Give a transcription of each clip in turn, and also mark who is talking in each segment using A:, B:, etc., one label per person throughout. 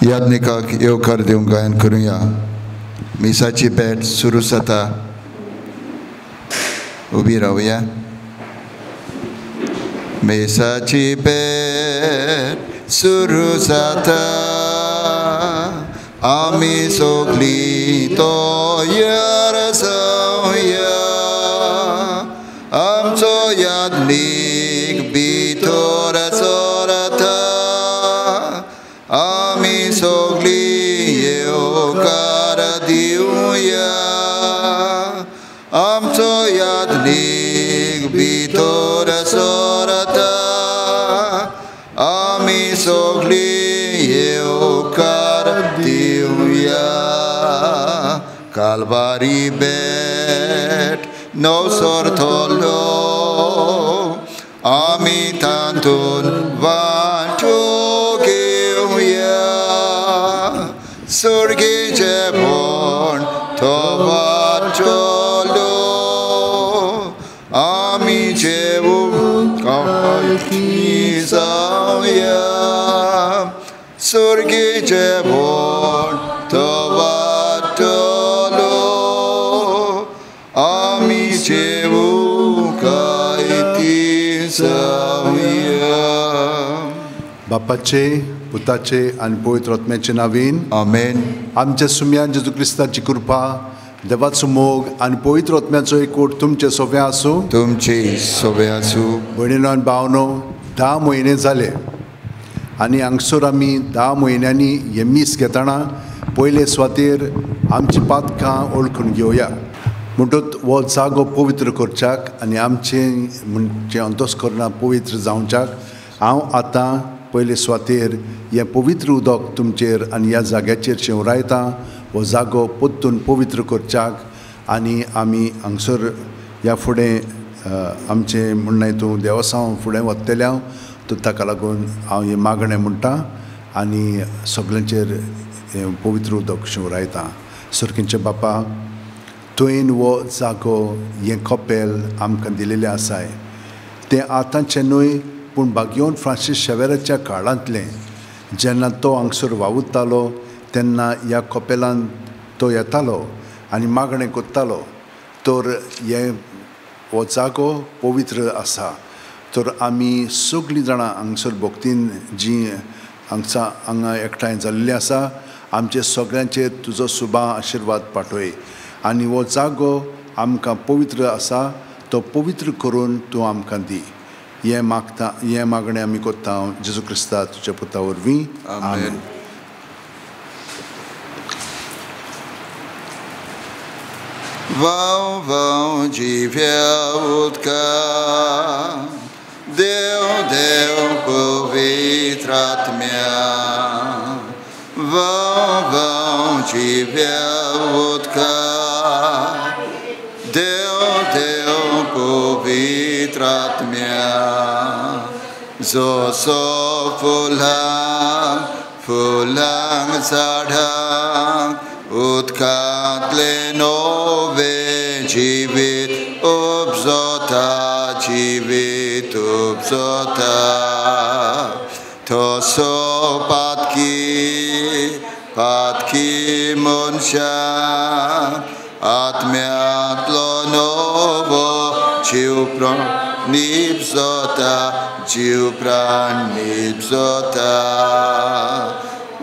A: याज्ञिकाक येवकार दिवंक गायन करुया. मिसाची भेट सुरू जाता. उबी रावया. मिसाची भेट सुरू जाता, आमी सगळीं तयार जावया. आमचो याज्ञीक भितर सरता, आमी सगळीं येवकार दिवया. आमचो याज्ञीक भितर सरता, आमी सगळीं येवकार दिवया. कालवारी भेट नवसरतलो, आमी तातूंत वांटो घेवया. स्वर्गी जेवण तो वांटलो, आमी जेवूंक जावया. स्वर्गी जेवण तो वांटलो, आमी जेवूंक जावया.
B: बापाचे, पुताचे आनी पवित्र आत्म्याचे नांवान
A: आमेन.
B: आमच्या सुम्यान जेजू क्रिस्ताची कृपा, देवाचो मोग आनी पवित्र आत्म्याचो एकवट तुमचे सोबे आसूं.
A: तुमचे सोबे आसूं.
B: भयणीनो आनी भावनो, 10 म्हयने जाले आनी हांगसर आमी 10 म्हयन्यांनी हें मीस घेतना पयले सुवातेर आमची पातकां वळखून घेवया. म्हणटूच हो जागो पवित्र करच्याक आनी आमचें म्हणचें अंतस्करणां पवित्र जावच्याक हांव आतां पयले सुवातेर हें पवित्र उदक तुमचेर आनी ह्या जाग्याचेर शिंवरायतां. हो जागो परतून पवित्र करच्याक आनी आमी हांगसर ह्या फुडें आमचें म्हणणें तूं देवसांव फुडें वतलें हांव, तर ताका लागून हांव हें मागणें म्हणटा आनी सगल्यांचेर हें पवित्र उदक शिंवरायतां. सर्कींचे बापा, तुवें हो जागो, हें कपेल आमकां दिलेलें आसाय, तें आतांचें न्हय पूण बागियोन फ्रांसीस शेवेराच्या काळांतलें. जेन्ना तो हांगसर वावुरतालो तेन्ना ह्या कपेलान तो येतालो आनी मागणें करतालो. तर हें हो जागो पवित्र आसा. तर आमी सगळीं जाणां हांगसर भक्तीन जीं हांगसा हांगा एकठांय जाल्लीं आसा, आमचे सगळ्यांचेर तुजो सुबा आशिर्वाद पाठय आनी हो जागो आमकां पवित्र आसा तो पवित्र करून तूं आमकां दी. हें मागता, हें मागणें आमी करता जेजू क्रिस्ता तुज्या पुता वरवीं. आमेन.
A: वाव वाव जिव्या उदका, देव देव पवित्र आत्म्या. वाव वाव जिव्या उदका, देव देव पवित्र आत्म्या. जसो फुलां फुलांक झाडांक उदकांतलें नवें जिवीत उपजता, जिवीत उपजता. तसो पातकी पातकी मनशां आत्म्यांतलो नवो जीव प्राण निपजता, जीव प्राण निपजता.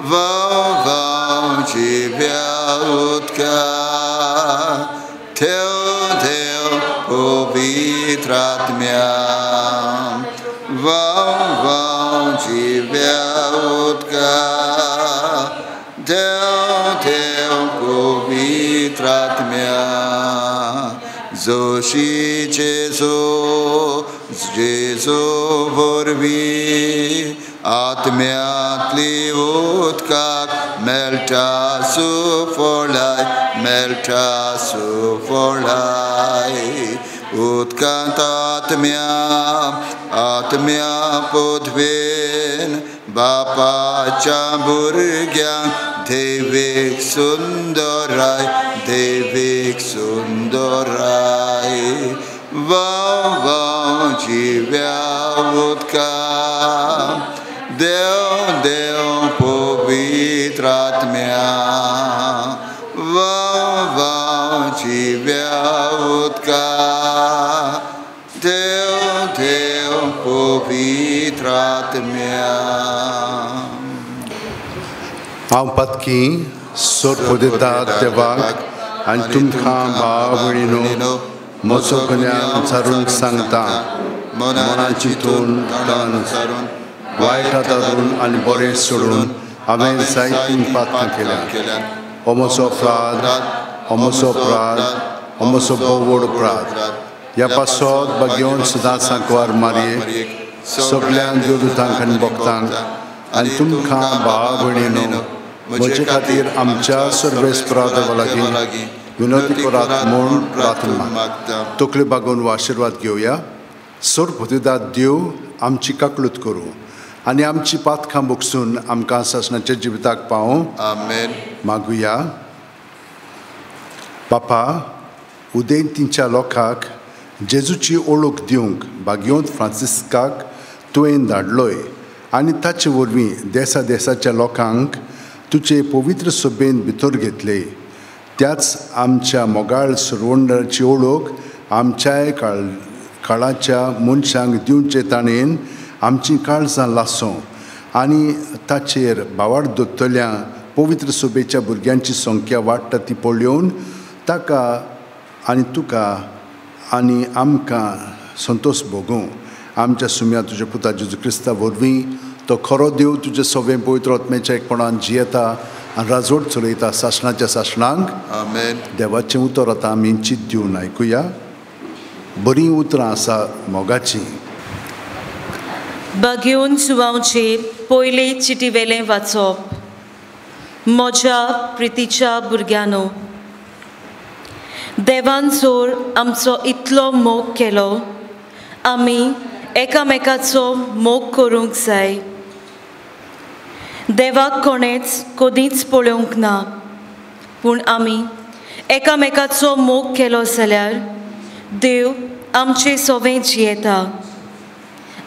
A: वाव वाव जिव्या उदका, देव देव पवित्र आत्म्या. वाव वाव जिव्या उदका, देव देव पवित्र आत्म्या. जोशी जेजू जेजू वरवीं आत्म्यांतली उदकाक मेळटा सुफळाय, मेळटा सुफळाय. उदकांत आत्म्या आत्म्या पदवेन बापाच्या भुरग्यांक देवीक सुंदराय, देवीक सुंदराय. वाव वाव जिव्या उदका, देव देव पवित्र पवित्र आत्म्या वाव वाव जिव्या उदका देव देव पवित्र आत्म्या.
B: हांव पातकी सोर दिता देवाक आनी तुमकां भाव भयणीनो म्हजो गुन्यांव विचारूंक सांगता. मनान चिंतून तन वायट हातारून आनी बरें सोडून हांवें जायतीं पातकां केल्या. हो म्हजो अपराध, हो म्हजो अपराध, हो म्हजो भोव व्हड अपराध. ह्या पासत बागेवन सदांच सांकवार मारये सगळ्यांक देवदूतांक आनी भक्तांक आनी तुमकां भाव भयणीनो म्हजे खातीर आमच्या सर्वेस्परा देवा लागीं विनंती करात म्हूण प्रार्थना मागता. तकल्यो बागोवन हो आशिर्वाद घेवया. सर्वभूतिदात देव आमची काकळूत करूं आनी आमची पातकां भोगसून आमकां सासणाच्या जिविताक पावूं.
A: आमेन.
B: मागुया. बापा, उदेंतीच्या लोकांक जेजूची ओळख दिवंक भाग्यवंत फ्रांसिस्काक तुवें धाडलोय आनी ताचे वरवीं देसा देसाच्या लोकांक तुजे पवित्र सभेन भितर घेतले. त्याच आमच्या मोगाळ सरवंडाची ओळख आमच्याय काळाच्या मनशांक दिवचे ताणेन आमचीं काळजां लासों आनी ताचेर भावार्थ दवरतल्या पवित्र सभेच्या भुरग्यांची संख्या वाडटा ती पळोवन ताका आनी तुका आनी आमकां संतोश भोगूं. आमच्या सुम्या तुज्या पुता जेजू क्रिस्ता वरवीं तो खरो देव तुजे सगळें पवित्र आत्म्याच्या एकपणान जियेता आनी राजवट चलयता सासणाच्या सासणांक.
A: आमेन.
B: देवाचें उतर आतां आमी चिंत दिवन आयकुया. बरीं उतरां आसा मोगाचीं.
C: बागेवन सुवावचे पयले चिटीवेलें वाचप. म्हज्या प्रितीच्या भुरग्यांनो, देवान जोर आमचो इतलो मोग केलो, आमी एकामेकाचो मोग करूंक जाय. देवाक कोणेच कदींच पळोवंक ना, पूण आमी एकामेकाचो मोग केलो जाल्यार देव आमचे सोवें जियेता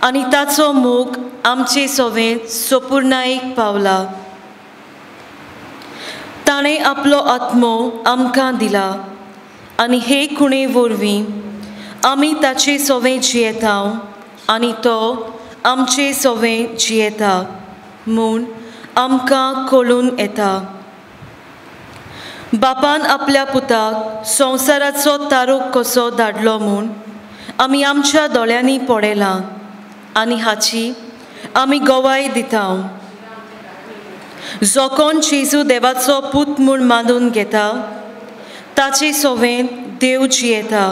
C: आनी ताचो मोग आमचे सोवें सोपुर्णायेक पावला. ताणें आपलो आत्मो आमकां दिला आनी हे खुणे वरवीं आमी ताचे सोवें जियेता आनी तो आमचे सोवें जियेता म्हूण आमकां कळून येता. बापान आपल्या पुताक संवसाराचो तारोक कसो धाडलो म्हूण आमी आमच्या दोळ्यांनी पळयलां आनी हाची आमी गवाय दिता. जो कोण जेजू देवाचो पूत म्हूण मानून घेता ताचे सोवें देव जियेता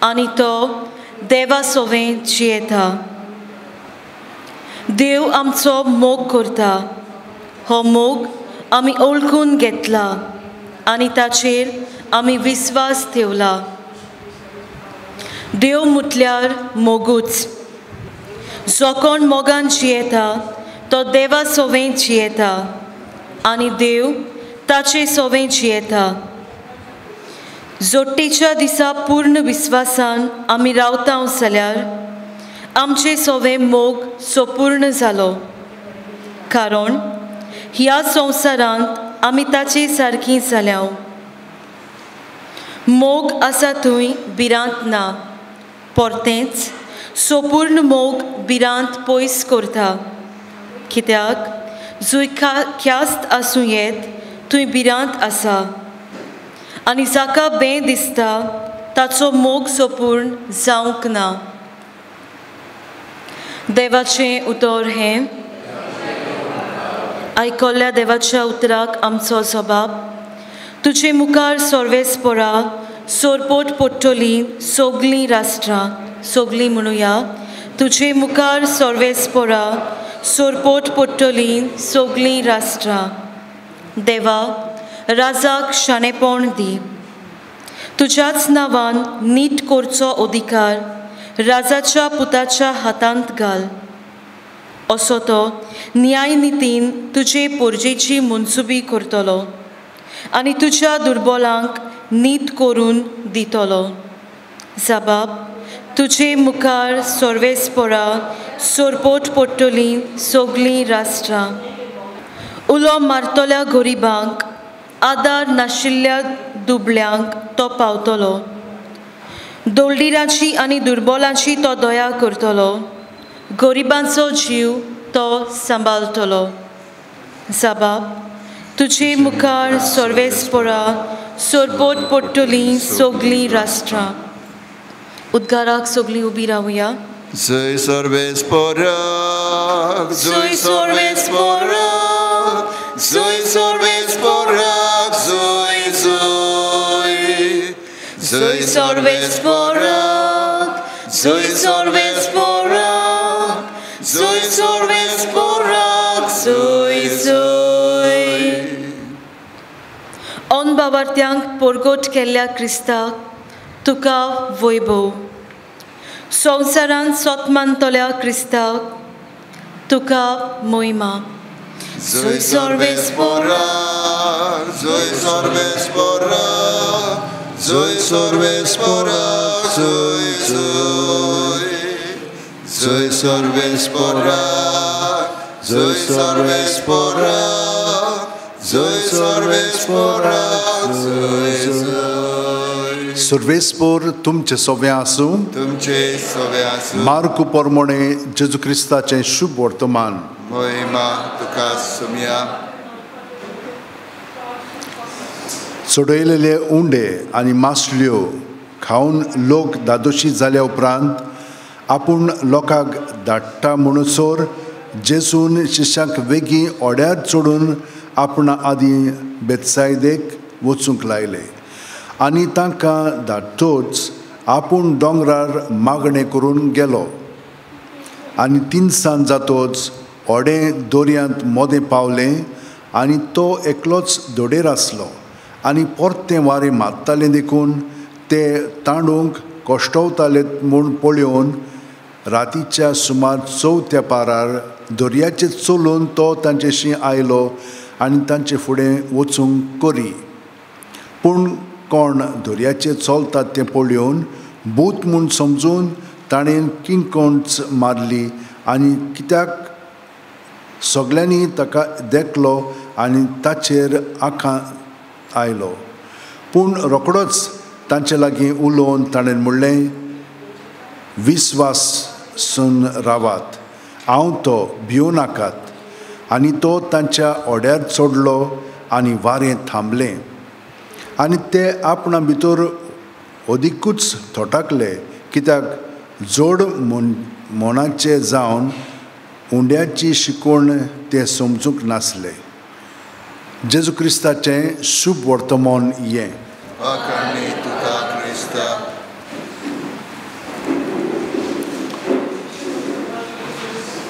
C: आनी तो देवा सोवें जियेता. देव आमचो मोग करता, हो मोग आमी ओळखून घेतला आनी ताचेर आमी विस्वास ठेवला. देव म्हटल्यार मोगूच. जो कोण मोगान जियेता तो देवा सोवें जियेता आनी देव ताचे सोवें जियेता. जोडटेच्या दिसा पूर्ण विस्वासान आमी रावता जाल्यार आमचे सोवें मोग सोपूर्ण जालो, कारण ह्या संवसारांत आमी ताचे सारकी जाल्या. मोग आसा थंय भिरांत ना, परतेंच सोपूर्ण मोग भिरांत पयस करता. कित्याक जंय ख्यास्त आसूं येत थंय भिरांत आसा आनी जाका बें दिसता ताचो मोग सोपूर्ण जावंक ना. देवाचें उतर हें. आयकल्ल्या देवाच्या उतराक आमचो जबाब. तुजे मुखार सर्वेस्परा सोरपोट पडटली सगळीं राष्ट्रां. सगळीं म्हणुया, तुजे मुखार सर्वेस्परा सोरपोट पडटली सगळीं राष्ट्रां. देवा, राजाक शाणेपण दी, तुज्याच नांवान नीट करचो अधिकार राजाच्या पुताच्या हातांत घाल. असो तो न्यायनितीन तुजे पोरजेची मनसुबी करतलो आनी तुज्या दुर्बलांक नीत करून दितलो. जबाब, तुजे मुखार सर्वेस्परा सोरपोट पडटली सगळीं राष्ट्रां. उलो मारतल्या गरिबांक, आदार नाशिल्ल्या दुबळ्यांक तो पावतलो। दोलडिरांची आनी दुर्बलांची तो दया करतलो, गरिबांचो जीव तो सांबाळटलो। जाबाब तुजे मुखार सर्वेस्परा सरपोट पडटलीं सगळीं राष्ट्रां। उद्गाराक सगळीं उबी रावया।
A: जय सर्वेस्परा, जय सर्वेस्परा, जय सर्वेस्परा, जय जय जय सर्वेस्परा, जय सर्वेस्परा, जय सर्वेस्परा,
C: जय जय। अनबावार्थ्यांक परगट केल्ल्या क्रिस्ताक तुका वैभव, संवसारांत सत मानतल्या क्रिस्ताक तुका महिमा।
A: जय सर्वेस्परा, जय सर्वेस्परा, जय सर्वेस्परा, जय जय जय सर्वेस्परा, जय सर्वेस्परा, जय सर्वेस्परा, जय जय।
B: सर्वेस्पर तुमचे सोवे आसूं,
A: तुमचे सोवे आसूं।
B: मार्कू परमोणे जेजू क्रिस्ताचें शुभ वर्तमान।
A: महिमा तुका सुमया।
B: चडयलेले उंडे आनी मासल्यो खावन लोक दादोशी जाल्या उपरांत आपूण लोकांक धाडटा म्हणसर जेजून शिश्यांक वेगीं ओड्यार चडून आपणा आदीं बेतसायदेक वचूंक लायले आनी तांकां धाडटोच आपूण दोंगरार मागणें करून गेलो। आनी तिनसांज जातोच ओडें दर्यांत मोदें पावलें आनी तो एकलोच धोडेर आसलो आनी परतें वारें मारतालें देखून ते तांडूंक कश्टवताले म्हूण पळोवन रातीच्या सुमार चवथ्या पारार दर्याचेर चलून तो तांचेशी आयलो आनी तांचे फुडें वचूंक करी। पूण कोण दर्याचेर चलतात तें पळोवन भूत म्हूण समजून ताणें किंकोंच मारली आनी कित्याक सगळ्यांनी ताका देखलो आनी ताचेर आखां आयलो। पूण रोखडोच तांचे लागीं उलोवन ताणें म्हणलें, विस्वासून रावात, हांव तो, भिवं नाकात। आनी तो तांच्या ओड्यार चडलो आनी वारें थांबलें आनी ते आपणा भितर अदिकूच थोटाकले, कित्याक जोड मनाचे जावन उंड्याची शिकवण ते समजूंक नासले। जेजू क्रिस्ताचें शुभ वर्तमान हें।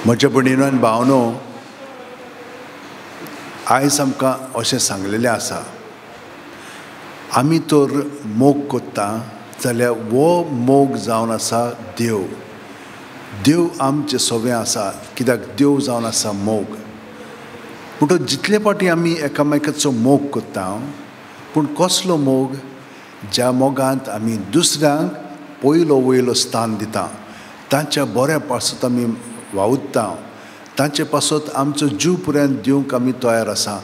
B: म्हज्या भयणीनो आनी भावनो, आयज आमकां अशें सांगलेलें आसा, आमी तर मोग कोत्ता जाल्यार हो मोग जावन आसा देव। देव आमचे सोवे आसा, कित्याक देव जावन आसा मोग। म्हणटकच जितले फावटी आमी एकामेकाचो मोग कोत्ता, पूण कसलो मोग? ज्या मोगांत आमी दुसऱ्यांक पयलो वयलो स्थान दिता, तांच्या बऱ्या पासत आमी वावुरता, तांचे पासत आमचो जीव पर्यंत दिवंक आमी तयार आसा,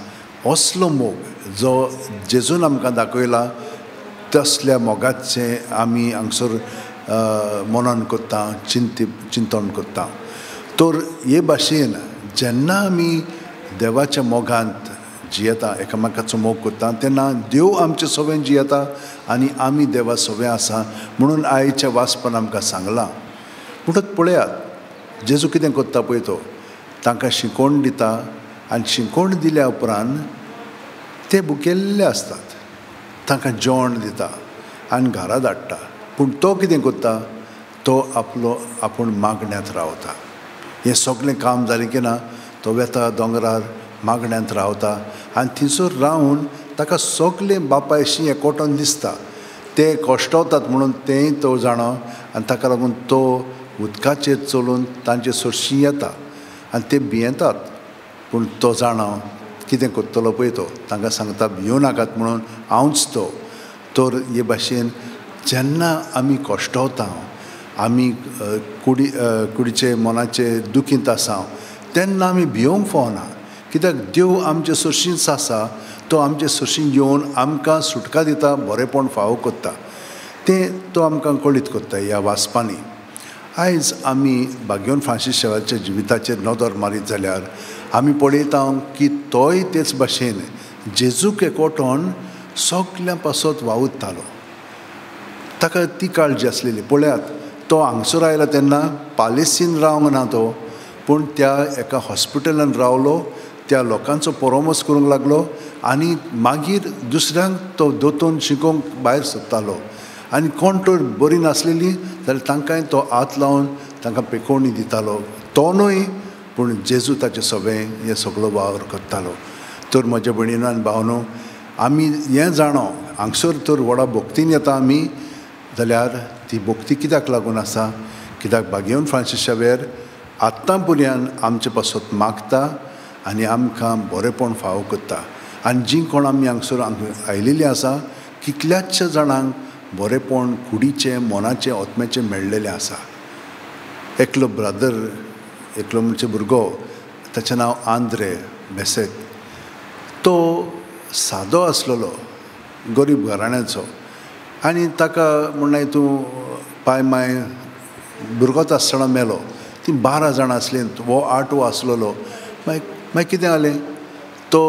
B: असलो मोग जो जेजून आमकां दाखयला तसल्या मोगाचें आमी हांगसर मनन करता, चिंतन करता। तर हे भाशेन जेन्ना आमी देवाच्या मोगांत जियेता, एकामेकाचो मोग करता, तेन्ना देव आमचे सवें जियेता आनी आमी देवा सवें आसा म्हणून आयच्या वाचपान आमकां सांगलां। म्हणटकच पळयात जेजू कितें करता पळय, तो तांकां शिकोवण दिता आनी शिकोवण दिल्या उपरांत ते भुकेल्ले आसतात, तांकां जेवण दिता आनी घरा धाडटा। पूण तो कितें करता, तो आपलो आपूण मागण्यांत रावता। हें सगळें काम जालें की ना, तो वेता दोंगरार मागण्यांत रावता आनी थंयसर रावन ताका सगळें बापायशी एकवटून दिसता। ते कश्टवतात म्हणून तेंय तो जाणा आनी ताका लागून तो उदकाचेर चलून तांचे सरशी येता आनी ते भियेतात। पूण तो जाणा कितें करतलो पळय, तो तांकां सांगता भियों नाकात म्हणून, हांवच तो। तर हे भाशेन जेन्ना आमी कश्टवता, आमी कुडीचे मनाचे दुखींत आसा, तेन्ना आमी भियोंक फावना, कित्याक देव आमचे सरशींच आसा, तो आमचे सरशीं येवन आमकां सुटका दिता, बरेंपण फावो करता, तें तो आमकां कळीत करता ह्या वाचपांनी। आयज आमी बाग्योन फ्रांसीस शेवाच्या जिविताचेर नदर मारीत जाल्यार आमी पळयता की तोय तेच भाशेन जेजूक एकवटोन सगल्यां पासत वावुरतालो। ताका ती काळजी आसलेली। पळयात, तो हांगसर आयला तेन्ना पालेसीन रावंक ना तो, पूण त्या एका हॉस्पिटलान रावलो, त्या लोकांचो परामर्श करूंक लागलो आनी मागीर दुसऱ्यांक तो दोतोन शिकोवंक भायर सोदतालो आनी कोण तर बरी नासलेली जाल्यार तांकांय तो हात लावन तांकां पेकोवणी दितालो। तो न्हय, पूण जेजू ताचे सगळें हें सगळो वावर करतालो। तर म्हज्या भयणीनो आनी भावनो, आमी हें जाणो हांगसर तर व्हडा भक्तीन येता आमी, जाल्यार ती भक्ती कित्याक लागून आसा? कित्याक बागेवन फ्रांसीस शावेर आतां पर्यंत आमचे पासत मागता आनी आमकां बरेंपण फावो करता। आनी जीं कोण आमी हांगसर आयिल्लीं आसा, कितल्याच जाणांक बरेंपण कुडीचें, मनाचें, आत्म्याचें मेळ्ळेलें आसा। एकलो ब्रदर, एकलो म्हणजे भुरगो, ताचें नांव आंद्रे बेसेत, तो सादो आसलेलो, गरीब घराण्याचो आनी ताका म्हणलें तूं पाय माय भुरगोच आसतना मेलो। तीं 12 जाणां आसलीं, हो आठवो आसलेलो। मागीर मागीर कितें जालें, तो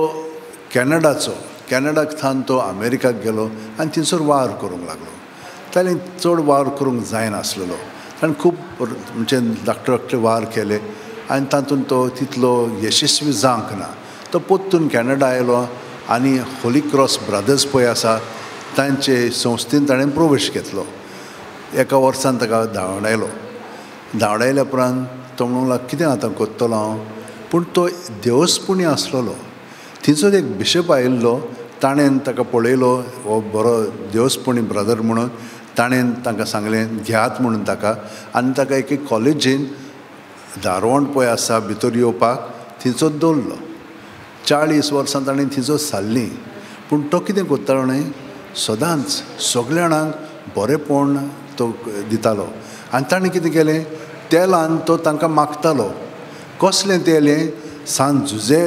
B: कॅनडाचो, कॅनडाक थावन तो अमेरिकाक गेलो आनी थंयसर वावर करूंक लागलो। ताणें चड वावर करूंक जायनासलेलो, ताणें खूब म्हणजे धाकटे धाकटे वावर केले आनी तातूंत तो तितलो यशस्वी जावंक ना। तो परतून कॅनडा आयलो आनी होली क्रॉस ब्रदर्स पळय आसा तांचे संस्थेन ताणें प्रवेश घेतलो। एका वर्सान ताका धांवडायलो। धांवडायल्या उपरांत तो म्हणूंक लागलो कितें आतां करतलो हांव? पूण तो देवस्पुणी आसलेलो। थंयसर एक बिशप आयिल्लो, ताणें ताका पळयलो, हो बरो देवस्पुणी ब्रदर म्हणून। ताणें तांकां सांगलें घेयात म्हणून ताका, आनी ताका एके कॉलेजीन धारवण पळय आसा भितर येवपाक थंयसर दवरलो। 40 वर्सां ताणें थंयसर सारलीं। पूण तो कितें करतालो न्हय, सदांच सगल्या जाणांक बरेंपण तो दितालो। आनी ताणें कितें केलें, तेलान तो तांकां मागतालो। कसलें तेल हें? सान जुजे,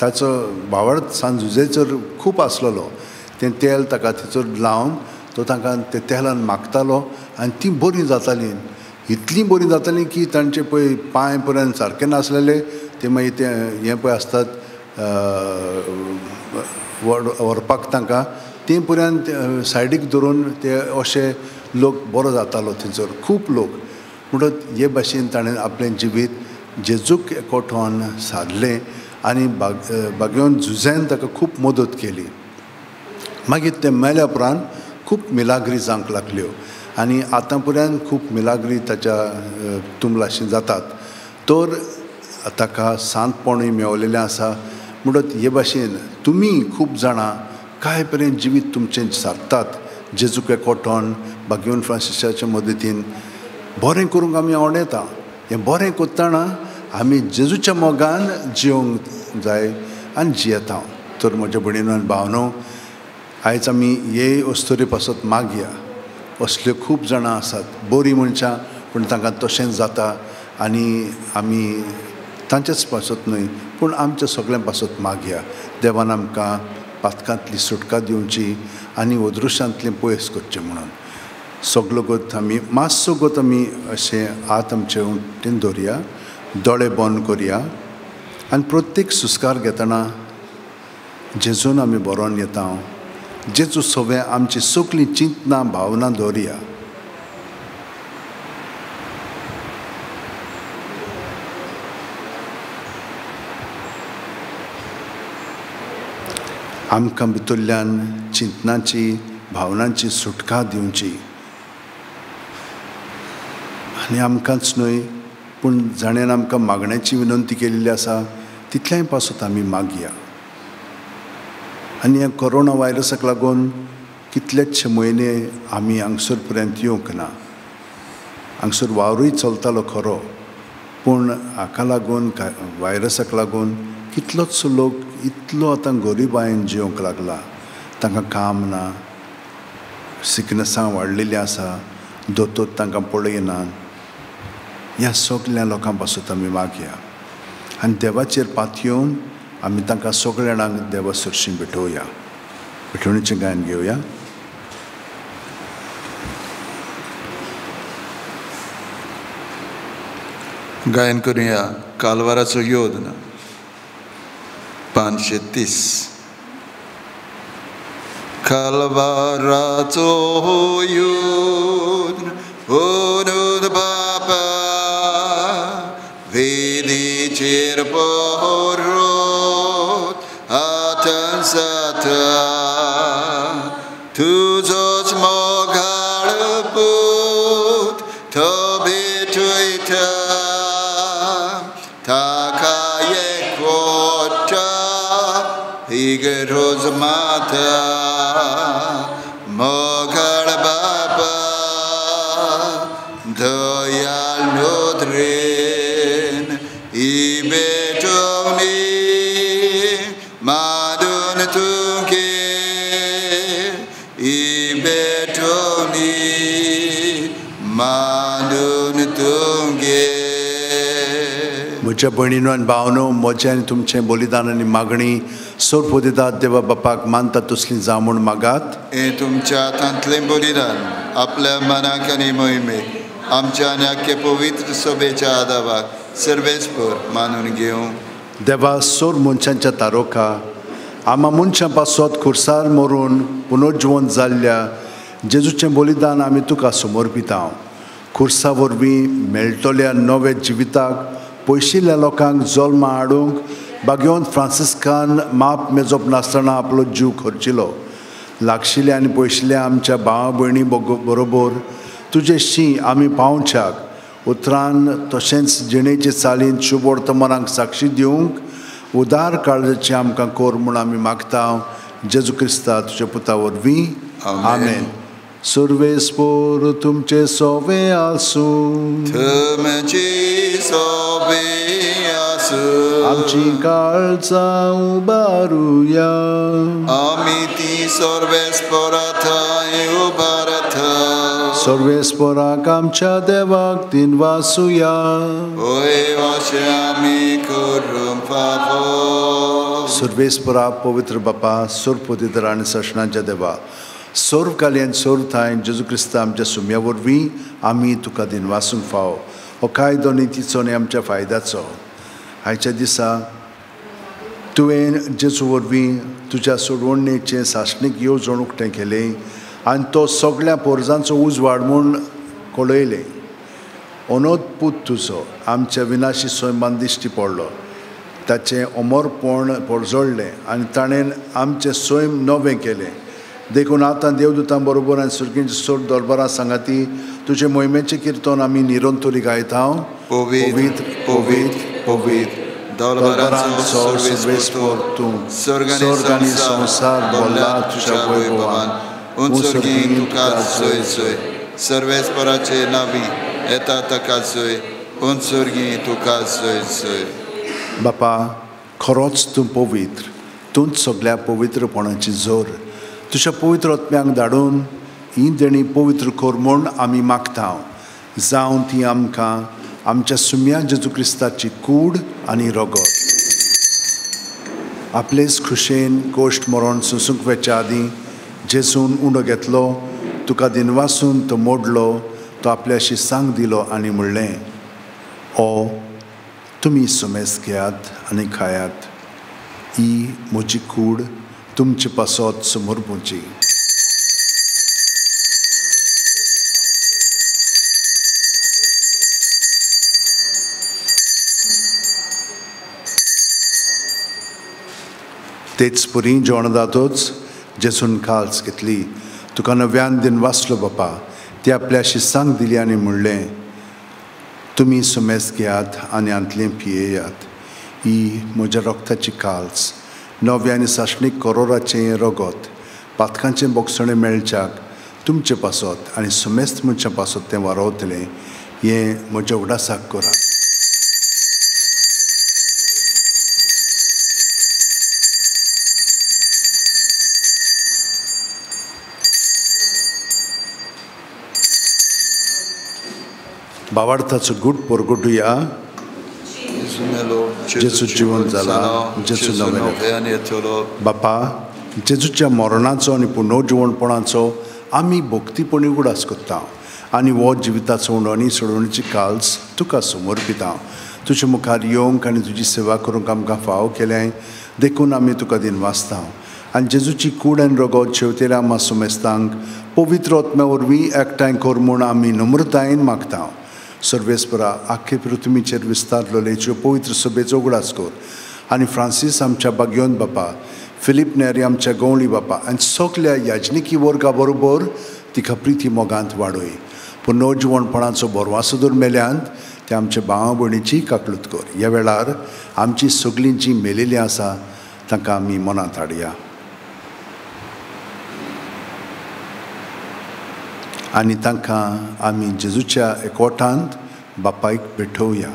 B: ताचो भावार्थ सान जुजेचेर खूब आसलेलो। तें तेल ताका थंयसर लावन तो तांकां ते तेलान मागतालो आनी तीं बरीं जातालीं। इतलीं बरीं जातालीं की तांचे पळय पांय पर्यंत सारके नासलेले, ते मागीर ते हें पळय आसतात व्हरपाक तांकां, ते पर्यंत सायडीक धरून ते अशे लोक बरो जातालो थंयसर खूब लोक। म्हणटच हे भाशेन ताणें आपलें जिवीत जेजूक एकवटोन सादलें आनी बागेवन झुजान ताका खूब मदत केली। मागीर ते मेल्या उपरांत खूब मिलाग्री जावंक लागल्यो आनी आतां पर्यंत खूब मिलाग्री ताच्या तुमलाशी जातात। तर ताका शांतपणूय मेवलेलें आसा। म्हणटच हे भाशेन तुमी खूब जाणां काय पर्यंत जिवीत तुमचें सारतात जेजूक एकवटोन बागेवन फ्रांसिसाच्या मदतीन बरें करूंक आमी आवडटा। हें बरें करतना आमी जेजूच्या मोगान जिवंक जाय आनी जियेता। तर म्हज्या भयणीनो आनी भावनो, आयज आमी हे अस्तोरी पासत मागया। असल्यो खूब जाणां आसात बरीं मनशां, पूण तांकां तशेंच जाता आनी आमी तांचेच पासत न्हय पूण आमच्या सगळ्यां पासत मागया। देवान आमकां पातकांतली सुटका दिवची आनी अदृश्यांतलें पयस करचें म्हणून सगलो गोत आमी मातसो गोत आमी अशें हात आमचे उमटेन दवरया, दोळे बंद करया आनी प्रत्येक सुस्कार घेतना जेजून आमी बरोवन येता, जेजू सगळें आमची सगळीं चिंतनां भावनां दवरया। आमकां भितरल्यान चिंतनाची भावनांची सुटका दिवची आनी आमकांच न्हय पूण जाणेन आमकां मागण्याची विनंती केल्ली आसा तितल्याय पासत आमी मागया। आनी ह्या कोरोना व्हायरसाक लागून कितलेच म्हयने आमी हांगसर पर्यंत येवंक ना। हांगसर वावरूय चलतालो खरो, पूण हाका लागून व्हायरसाक लागून कितलोच लोक इतलो आतां गरिबायेन जिवंक लागला। तांकां काम ना, सिकनसां वाडलेलीं आसा, दोतोर तांकां पळयनात। ह्या सगल्या लोकां पासून आमी मागया आनी देवाचेर पातयेवन आमी तांकां सगळ्या जाणांक देवा सरशीं भेटोवया. भेटवणीचें गायन घेवया.
A: गायन करूया कालवाराचो योद्ध 530. कालवाराचो योद्ध म्हणून बापा वेदीचेर पोरोत आतां जाता तुजोच मोगाळ पूत तो भेटयता ताका एकवटा इगरोज माता मोगाळ बापा दयाळ नदरेन ही भेटवणी मानून तुगे ही भेटवणी मानून तुगे.
B: म्हज्या भयणीनो आनी भावनो, म्हजें आनी तुमचें बलिदान आनी मागणी सोरपोदितात देवा बापाक मानता तसली जावं म्हूण मागात.
A: हें तुमच्या हातांतलें बलिदान आपल्या मनाक आनी मोहिमेक आमच्या आनी आख्खे पवित्र सभेच्या आदावाक सर्वेस्पर मानून घेवं.
B: देवा सोर मनशांच्या तारोका आमा मनशां पासत खुर्सार मरून पुनर्जिवंत जाल्ल्या जेजूचें बलिदान आमी तुका समर्पिता. खुर्सा वरवीं मेळटल्या नव्या जिविताक पयशिल्ल्या लोकांक जल्मा हाडूंक बागेवन फ्रांसिस्कान माप मेजप नासतना आपलो जीव खर्चिलो. लागशिल्ल्या आनी पयशिल्ल्या आमच्या भावा भयणी बरोबर तुजे शी आमी पावच्याक उतरान तशेंच जिणेचे चालीन शुभ वर्तमानाक साक्षी दिवंक उदार काळजाची आमकां कोर म्हूण आमी मागता. जेजू क्रिस्ता तुज्या पुता वरवीं आमेन. सर्वेस्पोर तुमचे सोवे आसूं.
A: तुमची सोवे आसूं.
B: आमची काळजां उबारुया.
A: आमी ती सर्वेस्पोरा थंय उबारता.
B: सर्वेस्पोराक आमच्या देवाक दिनवासुया.
A: ओय अशें आमी करूंक फावो.
B: सर्वेस्पोरा पवित्र बापा सोरपोदितर आनी सशणाच्या देवा सर्व काल्यान सर्व थांय जेजू क्रिस्ता आमच्या सुम्या वरवीं आमी तुका दिनवासूंक फावो. हो कायदो नितीचो आनी आमच्या फायद्याचो. आयच्या दिसा तुवें जेजू वरवीं तुज्या सोडवणेचें सासणीक येवजण उक्तें केलें आनी तो सगळ्या पोरजांचो उजवाड म्हूण कळयलें. अनोद पूत तुजो आमच्या विनाशी सैमान दिश्टी पडलो. ताचें अमरपण परजळ्ळें आनी ताणें आमचें सैम नवें केलें. देखून आतां देवदूतां बरोबर आनी सुर्गींच्या सोड दरबारा सांगाती तुजे मोहिमेचें किर्तन आमी निरंतरी गायता.
A: पवित्र पवित्र पवित्र दरबारांचो सर्वेस्पर तूं स्वर्ग आनी संवसार भरला तुज्या वैभवान. उंचोर्गी तुका जय जय. सर्वेस्पराचे नावी येता ताका जय. उंचोर्गी तुका जय जय.
B: बापा खरोच तूं पवित्र, तूंच सगळ्या पवित्रपणाची जोर. तुज्या पवित्र आत्म्यांक धाडून ही देणी पवित्र कर म्हूण आमी मागता. जावं ती आमकां आमच्या सुम्या जेजू क्रिस्ताची कूड आनी रगत. आपलेच खुशेन कोश्ट मरण सोंसूंक वचच्या आदीं जेजून उंडो घेतलो, तुका दिनवासून तो मोडलो, तो आपल्याशी सांग दिलो आनी म्हणलें, ओ तुमी सुमेस घेयात आनी खायात. ही म्हजी कूड तुमचे पासत समर्पुची. तेच परी जेवण जातच जेजून काल्स घेतली, तुका नव्यान दिन वाचलो बापा, ती आपल्याशी सांग दिली आनी म्हणलें, तुमी सुमेस घेयात आनी हांतलें पियेयात. ही म्हज्या रक्ताची काल्स, नव्या आनी सासणीक करोराचें रगत, पातकांचें बोगसणें मेळच्याक तुमचे पासत आनी सुमेस्त मनशां पासत तें वारोवतलें. हें म्हज्या उगडासाक करात. भावार्थाचो गूट परगटुया.
A: जेजू मेलो,
B: जेजू जिवन जाला, जेजू नव्यान येतलो. बापा, जेजूच्या मरणाचो आनी पुनर्जिवणपणाचो आमी भक्तीपणी उगडास करता आनी हो जिविताचो उंडो आनी सोडवणीची काल्स तुका समर्पिता. तुजे मुखार येवंक आनी तुजी सेवा करूंक आमकां फावो केलें देखून आमी तुका दिनवासता. आनी जेजूची कूड आनी रगत शेवतेल्या आमा सुमेस्तांक पवित्र आत्म्या वरवीं एकठांय कर म्हूण आमी नम्रतायेन मागता. सर्वेस्परा, आख्खे पृथ्वीचेर विस्तारलेच्यो पवित्र सभेचो उगडास कर आनी फ्रांसीस आमच्या बागयोन बापा, फिलीप नेरी आमच्या गवळी बापा आनी सगल्या याजनिकी वर्गा बरोबर तिका प्रिती मोगांत वाडय. पुनर्जिवणपणाचो बरवासो दर मेल्यांत ते आमच्या भावा भयणीची काकलूत कर. ह्या वेळार आमची सगळीं जीं मेलेलीं आसा तांकां आमी मनांत हाडया आनी तांकां आमी जेजूच्या एकवटांत बापायक भेटोवया.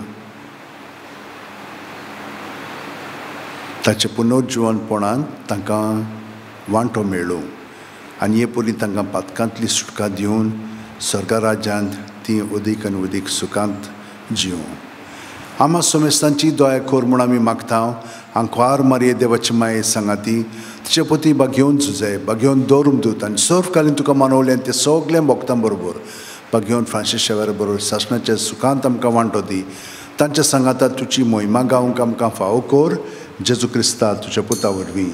B: ताचे पुनर्जिवणपणांत तांकां वांटो मेळूं आनी हे पयलीं तांकां पातकांतली सुटका दिवन स्वर्गा राज्यांत ती अदीक आनी अदीक सुखांत जिवं. आमा सोमेस्तांची दया कर म्हूण आमी मागता. आंकवार मारये देवाची माये सांगाती तिचे पती बागेवन झुजाय, बागेवन दवरूंक दूत आनी सर्वकालीन तुका मानवलें ते सगळें भोगतां बरोबर बागेवन फ्रांसीस शेवर बरोबर सासणाच्या सुखांत आमकां वांटो दी. तांच्या सांगाता तुजी मोहिमा गावंक आमकां फावो कर. जेजू क्रिस्ता तुज्या पुता वरवीं,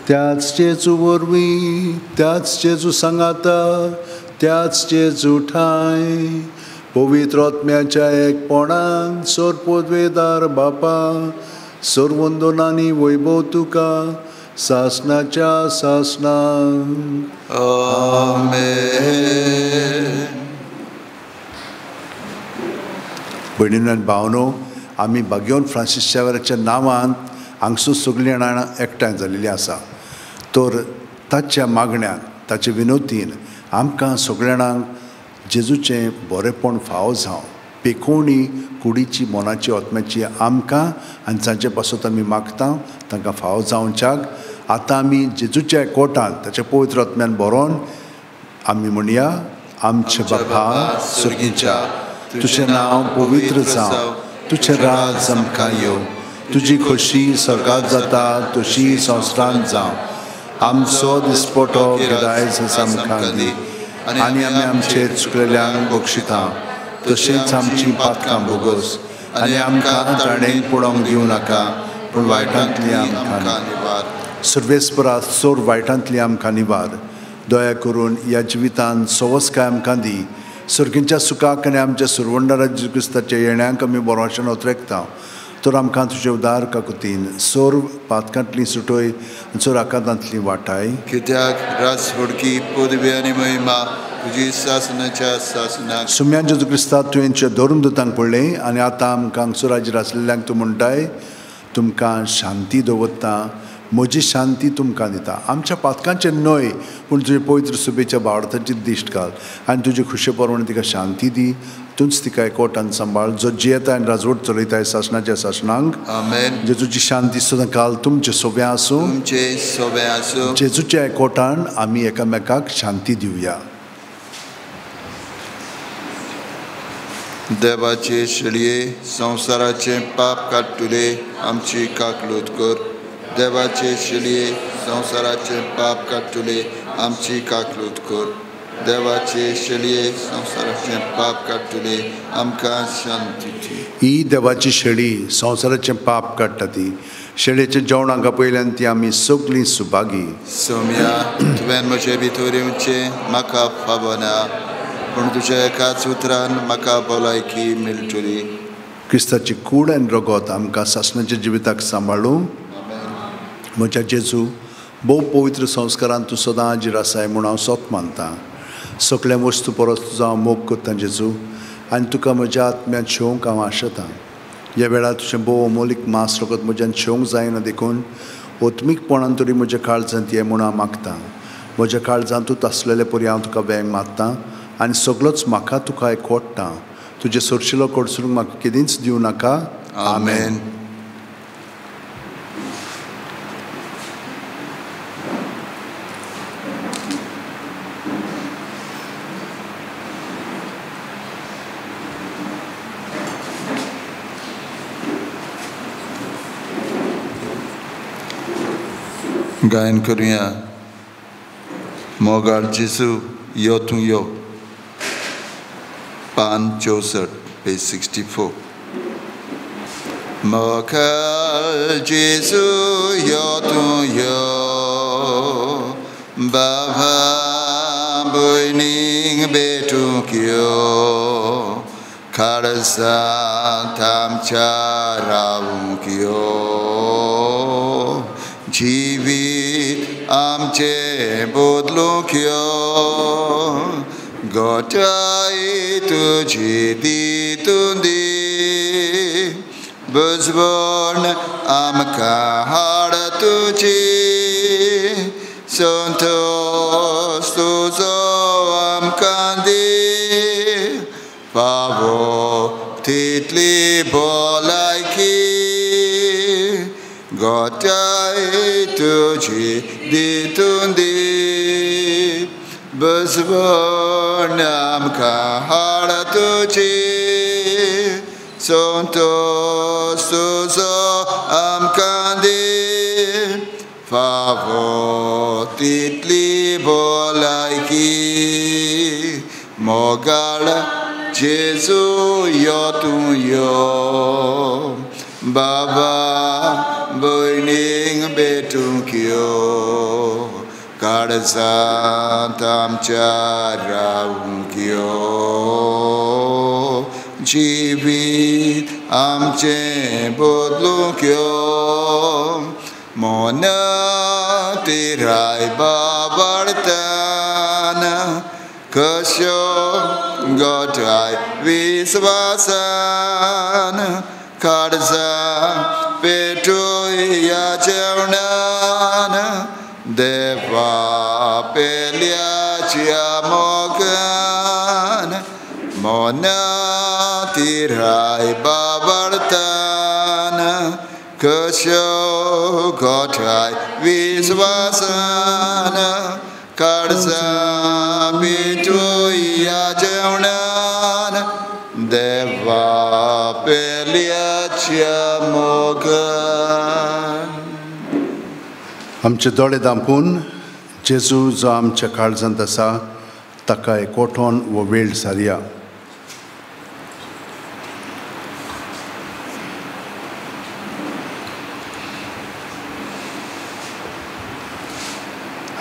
B: त्याच जेजू वरवीं, त्याच जेजू सांगाता, त्याच जेजू ठांय पवित्र आत्म्याच्या एकपणान सोरपोदवेदार बापा, सर्वंदनानी वैभव तुका सासनाच्या सासनाक.
A: आमेन.
B: भयणीनो आनी भावनो, आमी बागयोन फ्रांसीस शेवराच्या नांवान हांगसर सगळीं जाणां एकठांय जाल्लीं आसा. तर ताच्या मागण्यान, ताचे विनोतीन आमकां सगळ्या जाणांक जेजूचें बरेंपण फावो जावं. पेकोवणी कुडीची, मनाची, आत्म्याची आमकां आनी जांचे पासत आमी मागता तांकां फावो जावच्याक आतां आमी जेजूच्या एकवटान ताच्या पवित्र आत्म्यान बरोवन आमी म्हणया. आमचे बापा स्वर्गीच्या, तुजें नांव पवित्र जावं, तुजें राज आमकां येवं, तुजी खोशी स्वर्गांत जाता तशी संवसारांत जावं. आमचो दिसपटो गिरायज आमकां दी आनी आमी आमचे चुकलेल्यांक बक्षिता तशेंच आमची पातकां भोगोस आनी आमकां ताणें पडोवंक दिवं नाका, पूण वायटांतली आमकां निवार. सर्वेस्परा, चड वायटांतली आमकां निवार. दया करून ह्या जिवितांत सवसकाय आमकां दी. सर्गींच्या सुखाक आनी आमच्या सुरवंडारा जेजू क्रिस्ताच्या येण्याक आमी बरोवशेन ओतरेकता. तर आमकां तुजे उदार काकुतीन सर्व पातकांतली सुटय आनी चड आकांतांतली वाटाय.
A: कित्याक रास हुडकी पदवी आनी महिमा तुजी सासनाच्या सासनाक.
B: सुम्यान जेजू क्रिस्ता, तुवें धरून दुतांक पडलें आनी आतां आमकां हांगसर आसलेल्यांक तूं म्हणटाय, तुमकां शांती दवरता, म्हजी शांती तुमकां दिता. आमच्या पातकांचेर न्हय पूण तुजे पवित्र सुबेच्या भावार्थाची दिश्ट घाल आनी तुजे खुशे प्रमाणे तिका शांती दी. तूंच तिका एकवटान सांबाळ, जो जियेता आनी राजवट चलयताय सासणाच्या सासणांक.
A: आमेन.
B: जेजूची शांती सदां काल तुमचे सोब्या आसूं.
A: तुमचे सोबे आसूं.
B: जेजूच्या एकवटान आमी एकामेकाक शांती दिवया.
A: देवाचे शेळये, संवसाराचें पाप काडटले आमची काकलूत कर. देवाचे शेळये, संवसाराचें पाप काडटले आमची काकलूत कर. देवाचे शेळये, संवसाराचें पाप काडटले आमकां शांती दी.
B: ही देवाची शेळी संवसाराचें पाप काडटा. ती शेळयेचें जेवण हांगा पयल्यान ती आमी सगळीं सुभागी.
A: सोम्या, तुवें म्हजे भितर येवचें म्हाका फावना, पूण तुज्या एकाच उतरान म्हाका भलायकी मेळटली.
B: क्रिस्ताची कूड आनी रगत आमकां सासणाच्या जिविताक सांबाळूं. म्हज्या जेजू, भोव पवित्र संस्कारान तूं सदां हाजीर आसाय म्हूण हांव सोत मानतां. सगळ्या वस्तू परस तुजो हांव मोग करतां जेजू, आनी तुका म्हज्या आत्म्यांत शेवंक हांव आशेतां. ह्या वेळार तुजें भोव अमोलीक मांस रगत म्हज्यान शेवंक जायना देखून ओत्मीकपणान तरी म्हज्या काळजांत ये म्हूण हांव मागतां. म्हज्या काळजांतूच आसलेले परी हांव तुका वेंग मारतां आनी सगळोच म्हाका तुका एकवटता. तुजें सरशिलो कडसरूंक म्हाका केदींच दिवं नाका. आमेन.
A: गायन करूया मोगाळ जेजू यो तूं यो, पान 64, पेज 64। मोगाळ जेजू यो तूं यो, बाबा भयणीक भेटूंक यो, काळजांत आमच्या रावूंक यो, जिवीत आमचें बदलूंक यो, गोठाय तुजी दितूंदी, बुजवण आमकां हाड तुजी, संतोश तुजो आमकां दी, फावो तितली भलायकी, गोठाय तुजी दितूंदी, बुजवण आमकां हाड तुजी, संतोश तुजो आमकां दी, फावो तितली भलायकी, मोगाळ जेजू यो तूं यो, बाबा भयणीक भेटूंक यो, काळजांत आमच्या रावूंक यो, जिवीत आमचें बदलूंक यो, मन तिराय बाबडतान, कश्यो गोठाय विस्वासान, काळजां पेटोया जेवणान, देवा पेल्याच्या मोगान, मन तिराय बाबडतान, कश्यो गोठाय विस्वासान, काळजां पेटोया जेवणान, देवा पेल्याच्या मोगान।
B: आमचे दोळे दांपून जेजू जो आमच्या काळजांत आसा ताका एकवटोन वो वेळ सारया।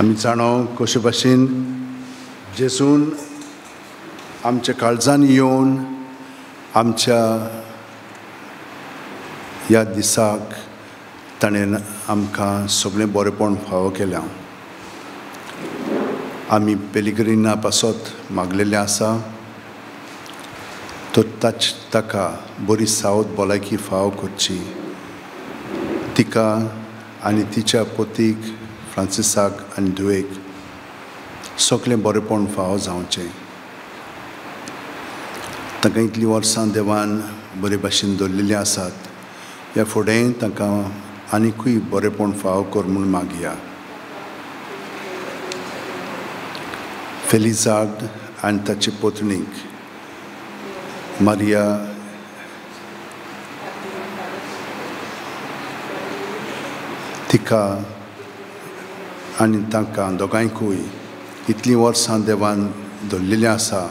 B: आमी जाणो कशे भाशेन जेजून आमच्या काळजान येवन आमच्या ह्या दिसाक ताणें आमकां सगळें बरेंपण फावो केलां। आमी पेलिग्रिना पासत मागलेलें आसा तो ताका बरी सावत भलायकी फावो करची, तिका आनी तिच्या पतीक फ्रांसिसाक आनी धुवेक सगळें बरेंपण फावो जावचें। तांकां इतलीं वर्सां देवान बरे भाशेन दवरलेलीं आसात, ह्या फुडें तांकां आनिकूय बरेंपण फावो कर म्हूण मागया। फेलिजार्ड आनी ताचे पत्नीक मारिया तिका आनी तांकां दोगांयकूय इतलीं वर्सां देवान दवरलेलीं आसा,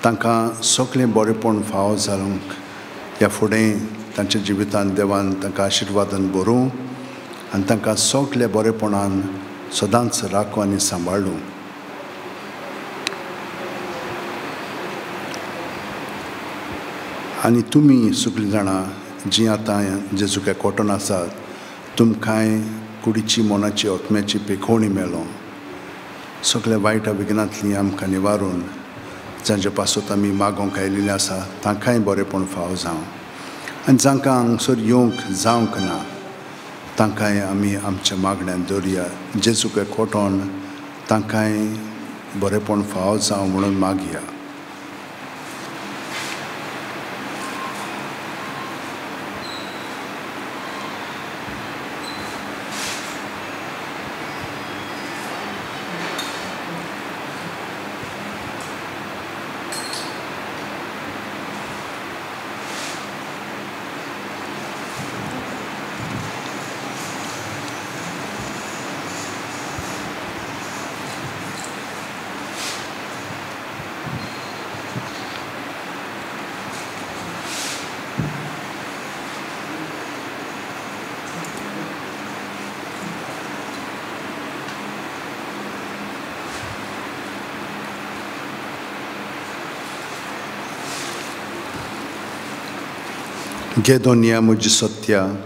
B: तांकां सगळें बरेंपण फावो जावंक ह्या फुडें तांच्या जिवितांत देवान तांकां आशिर्वादान भरूं आनी तांकां सगळ्या बरेपणान सदांच राखूं आनी सांबाळूं। आनी तुमी सगळीं जाणां जीं आतां जेजूक एकवटून आसात तुमकांय कुडीची मनाची आत्म्याची पेखोवणी मेलो, सगळ्या वायट विघ्नांतली आमकां निवारून जांचे पासत आमी मागोवंक आयिल्लीं आसा तांकांय बरेंपण फावो जावं, आनी जांकां हांगसर येवंक जावंक ना तांकांय आमी आमच्या मागण्यान दवरया, जेजूक एकवटोन तांकांय बरेंपण फावो जावं म्हणून मागया। घे दोनया म्हजी सत्या,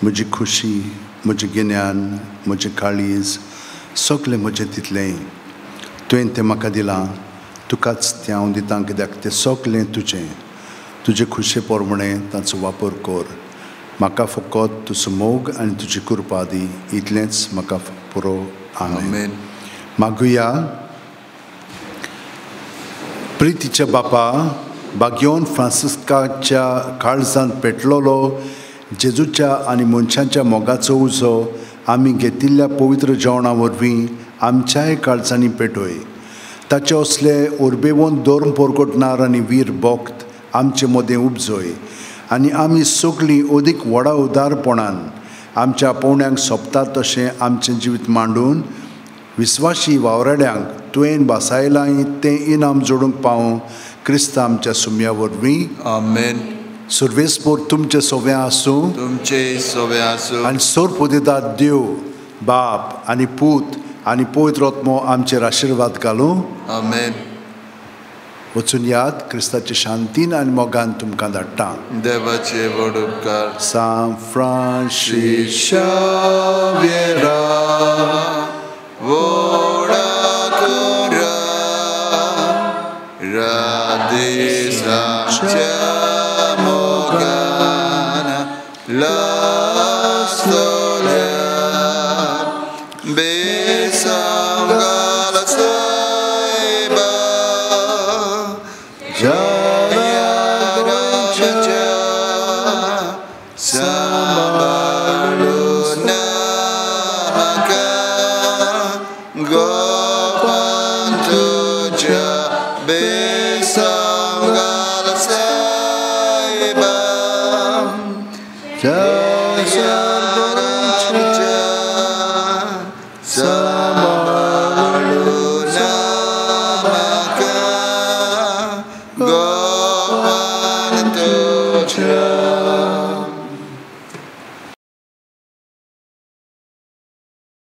B: म्हजी खुशी, म्हजें गिन्यान, म्हजें काळीज, सगळें म्हजें तितलें तुवें तें म्हाका दिलां, तुकाच तें हांव दितां, कित्याक तें सगळें तुजें. तुजे खुशे प्रमाणें ताचो वापर कर. म्हाका फकत तुजो मोग आनी तुजी कृपा दी, इतलेंच म्हाका पुरो. आमेन. मागुया. प्रितीच्या बापा, बाग्योन फ्रांसिस्काच्या काळजांत पेटलेलो जेजूच्या आनी मनशांच्या मोगाचो उजो आमी घेतिल्ल्या पवित्र जेवणा वरवीं आमच्याय काळजांनी पेटोय. ताचे असले उर्बेवंत धर्म परगटणार आनी वीर भक्त आमचे मदें उपजोय आनी आमी सगळीं अदीक व्हडा उदारपणान आमच्या पोवण्यांक सोंपता तशें आमचें जिवीत मांडून विस्वाशी वावराड्यांक तुवें भासायलां तें इनाम जोडूंक पावूं, क्रिस्त आमच्या सुम्या वरवीं.
A: आमेन.
B: सुर्वेसपोर तुमचे सोव्या आसूं,
A: तुमचे सोव्या आसूं,
B: आनी सोरपुदितात देव बाप आनी पूत आनी पवित्र आत्मो आमचेर आशिर्वाद घालूं.
A: आमेन.
B: वचून याद क्रिस्ताचे शांतीन आनी मोगान तुमकां धाडटा.
A: देवाचे व्हड उपकार.
B: सांत फ्रांसीस
A: शाव्येरा व्हडा करा रादेसाच्या मोगान लासतल्या बेसांव घाल सायबा जया राजाच्या सांबाळून म्हाका गोपान तुज्या बे.